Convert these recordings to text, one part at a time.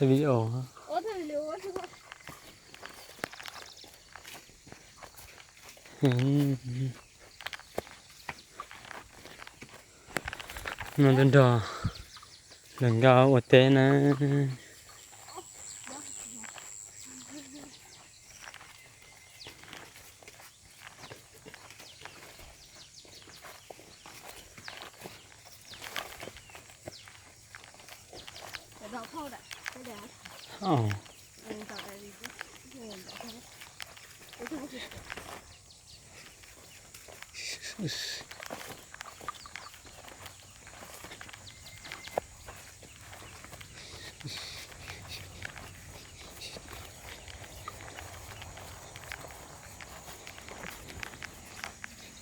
Video. No tuaj nrog lawv nkauj ua teb na.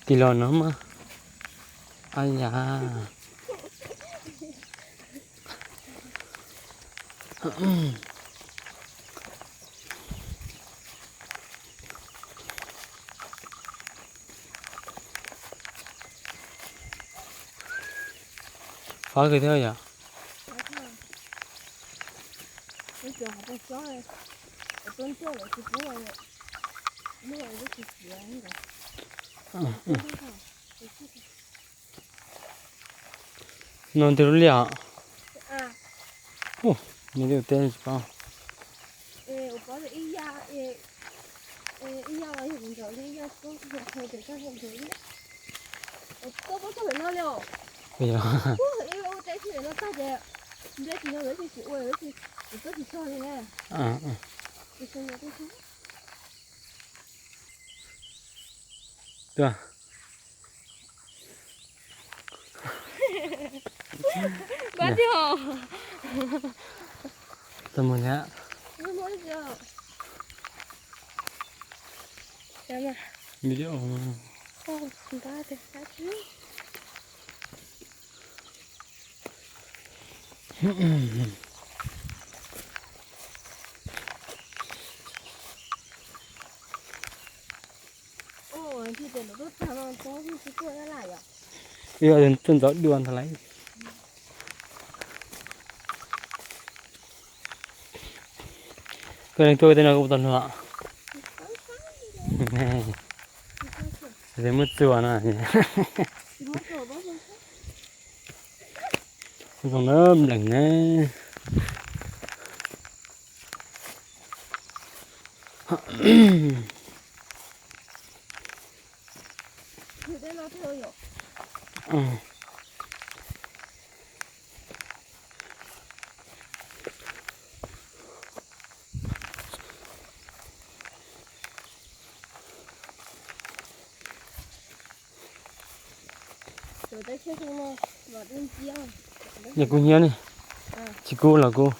Tig los no mas. Ab yam. Fab kawg thiab yom. No ntiag lub liaj. Nws twb teb tsis paub. Tuaj. Tau mus thiab. Video. Tuaj ntxov dua ntag lauj. Koj leej tuaj tej no kuv tau luag. Muab txuas no. Zoo na nplees na. Yog kub hnyiab ne, tsis kub los kub.